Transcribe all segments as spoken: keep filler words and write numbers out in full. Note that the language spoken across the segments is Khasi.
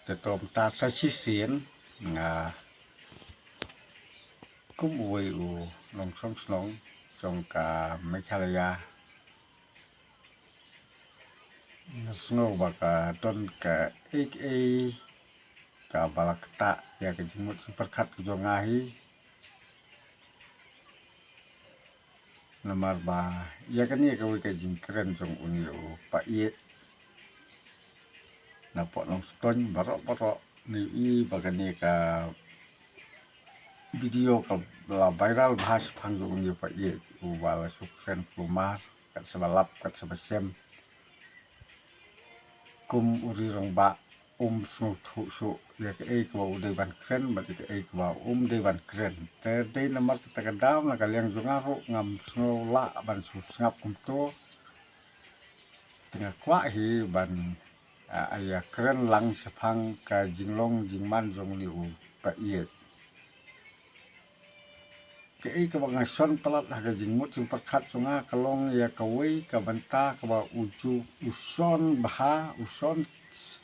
Te to mynta sa shisien nga kum uwei u nongshong shnong jong ka Meghalaya, nga sngew ba ka don kaei kaei kaba la ktah ïa ka jingmut jingpyrkhat ka jong nga hi. Namar ba ïa kane kawei ka jingkren jong une u paid napoh Nongstoiñ baroh baroh, ngi i ba kane ka video ka la viral bha shaphang jong une u paid uba la shu kren kulmar, kat sa ba lap kat sa ba shem. Kum u ri rangbah um sngewthuh shuh ïa kaei kaba u dei ban kren bad ïa kaei kaba um dei ban kren. Te dei namar kata ka daw na ka liang jong nga ruh ngam sngew lah ban shu sngap kumto. Te nga kwah hi ban, ah, ïa kren lang shaphang ka jinglong jingman jong une u paid. Kaei kaba nga shon palat ha ka jingmut jingpyrkhat jong nga ka long ïa kawei ka bynta kaba u ju u shon bha, u shon s-,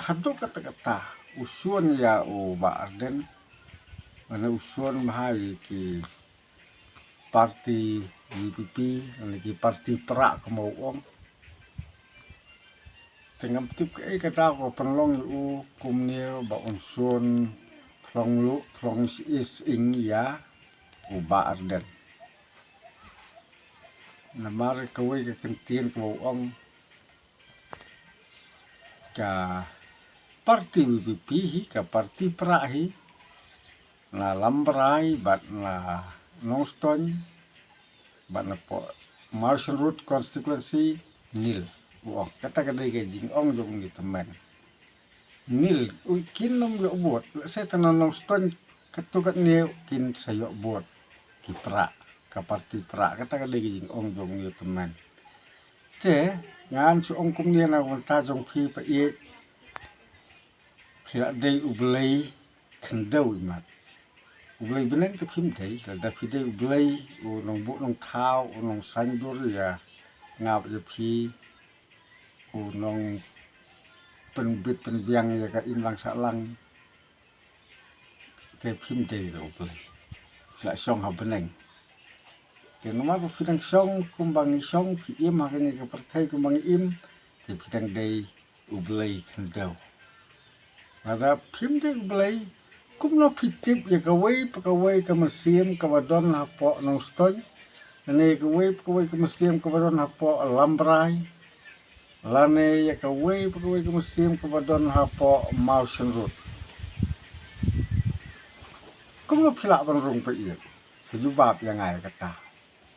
haduh katta katta, u shon ïa u Bah Ardent, lane u shon bha ïa ki parti U P P, lane ki parti prah kumba u ong. Te ngam tip kaei ka daw ka pynlong ïa u kumne ba un shon phlong luh phlong shi-, ïing ïa u Bah Ardent. Namar kawei ka kyntien kaba u ong ka parti U P P hi ka parti prah hi, na Lambrai bad na Nongstoiñ bad napoh Mawshynrut constituency nil. U ong kata ka dei ka jingong jong une u tymmen. Nil, u kin nym ïoh vote, lehse tang na Nongstoiñ katto katne kin sa ïoh vote. Ki prah, ka parti prah, kata ka dei ka jingong jong une u tymmen. Te ngan shu ong kumne na ka bynta jong phi paid, phi la dei U Blei khyndew imat. U Blei bneng te phim dei, lada phi dei U Blei u nongbuh nongthaw, u nongsaiñdur ïa nga bad ïa phi, u nongpynbit pynbiang ïa ka imlang sahlang, te phim dei ruh U Blei. Phi la shong ha bneng. Te namar ba phi dang shong kumba ngi shong, phi im ha kane ka pyrthei kumba ngi im, te phi dang dei U Blei khyndew. Lada phim dei U Blei, kumno phi tip ïa kawei pa kawei ka mynsiem kaba don hapoh Nongstoiñ, lane ïa kawei pa kawei ka mynsiem kaba don hapoh Lambrai, lane ïa kawei pa kawei ka mynsiem kaba don hapoh Mawshynrut? Kumno phi lah ban rung paid? Sa jubab ïa nga ïa kata.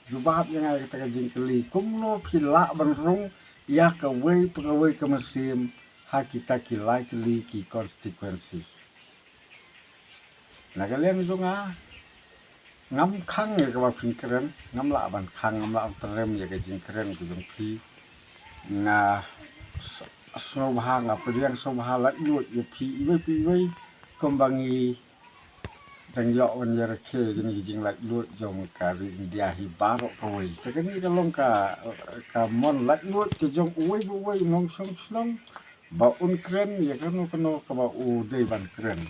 Jubab ïa nga ïa kata ka jingkylli, kumno phi lah ban rung ïa kawei pa kawei ka mynsiem ha kita ki lai tylli ki constituency? Na ka liang jong nga, ngam khang ïa kaba phin kren, ngam lah ban khang, ngam lah ban pynrem ïa ka jingkren ka jong phi. Nga s-, sngewbha, nga pdiang sngewbha laitluid ïa phi iwei pa iwei kumba ngi dang ïoh ban ïarakhe ïa kine ki jinglaitluid jong ka ri India hi baroh kawei. Te kane ka long ka, ka mon laitluid ka jong uwei pa uwei u nongshong shnong ba un kren ïa kano kano kaba u dei ban kren.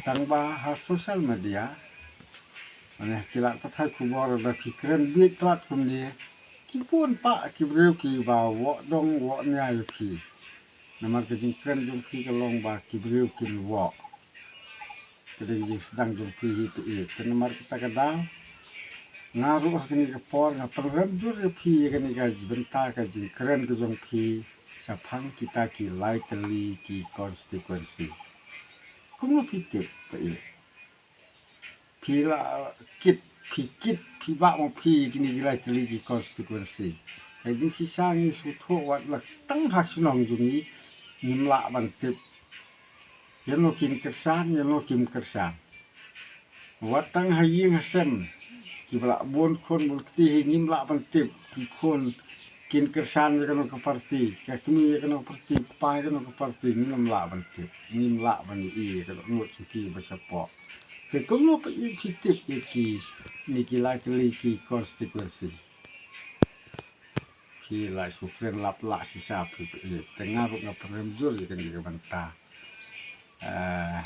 Tang ba ha social media, mane ha ki lad pathai khubor, lada phi kren bieit palat kumne, ki bun pat ki briew kiba woh dong woh nia ïa phi. Namar ka jingkren jong phi ka long ba ki briew kin woh. Ka dei ka jingsdang jong phi hi paid. Te namar kata ka daw, nga ruh ha kane ka por nga pynrem jur ïa phi ïa kane ka bynta ka jingkren ka jong phi shaphang kita ki lai tylli ki constituency. Kumno phi tip paid? Phi la kit, phi kit, phi bah ma phi kine ki lai tylli ki constituency. Ka jingshisha ngi sngewthuh wat la tang ha shnong jong ngi ngim lah ban tip ïano kin kyrshan, ïano kim kyrshan. Wat tang ha ïing ha sem kiba la bun khun bun kti hi ngim lah ban tip ki khun kin kyrshan ïa kano ka parti, ka kmie ïa kano ka parti, u kpa ïa kano ka parti, ngim lah ban tip, ngim lah ban ïohi ïa ka dohnud jong ki ba shapoh. Te kumno paid phi tip ïa kine ki lai tylli ki constituency? Phi la shu kren lap lah shisha phi paid. Te nga ruh nga pynrem jur ïa kane ka bynta. Ah,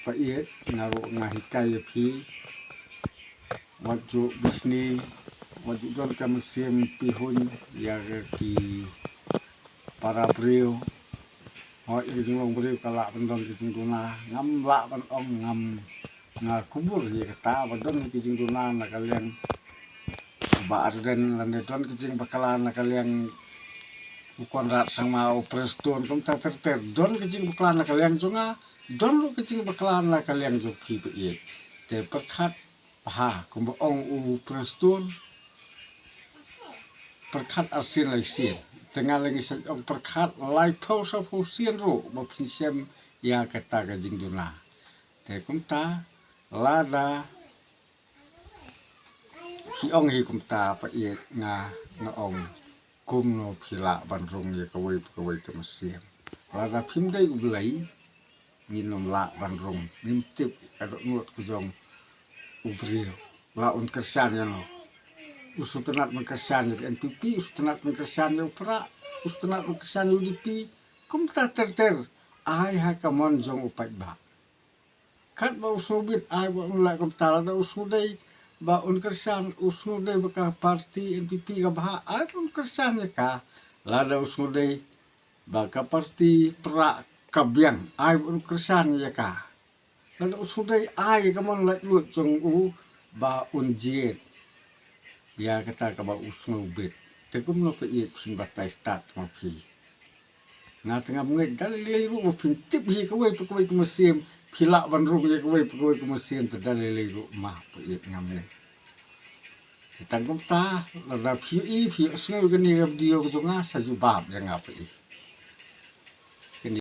peit, nga ruh nga hikai ïa phi. Wat ju bisni, wat ju don ka mynsiem pyrhuh ïa ki para briew. Hooid, ka jinglong briew ka lah ban don ka jingduna. Ngam lah ban ong, ngam, nga kubur ïa kata ba don ka jingduna na ka liang Bah Ardent, lane don ka jingbakla na ka liang u Conrad Sangma, u Prestone, kumta ter ter. Don ka jingbakla na ka liang jong nga, don ruh ka jingbakla na ka liang jong phi, peit. Te pyrkhat, ha, kumba ong u Prestone, pyrkhat arsien laisien. Te nga la ngi sa ong pyrkhat laiphew sawphew sien ruh ba phin shem ïa kata ka jingduna. Te kumta, lada phi ong hi kumta, peit, nga, nga ong, kumno phi lah ban rung ïa kawei pa kawei ka mynsiem? Lada phim dei U Blei, ngin ym lah ban rung. Ngim tip ka dohnud ka jong u briew, la un kyrshan ïa no. U sngewtynnat ban kyrshan ïa ka N P P, u sngewtynnat ban kyrshan ïa u Prah, u sngewtynnat ban kyrshan ïa u D P. Kumta ter ter, ai ha ka mon jong u paidbah. Katba u sngewbit, ai ba un leh kumta. Lada u sngewdei ba un kyrshan, u sngewdei ba ka parti N P P ka bha, ai ba un kyrshan ïa ka. Lada u sngewdei ba ka parti Prah ka biang, ai ba un kyrshan ïa ka. Lada u sngewdei, ai ïa ka mon laitluid jong u ba un jied ïa kata kaba u sngewbit. Te kumno, peit, phin batai stad ma phi? Nga te ngam ngeit, da lei lei ruh ma phin tip hi kawei pa kawei ka mynsiem, phi lah ban rung ïa kawei pa kawei ka mynsiem, te da lei lei ruh ma, peit, ngam ngeit. Te tang kumta, lada phi ïohi, phi ïohsngew ïa kane ka video ka jong nga, sa jubab ïa nga, peit.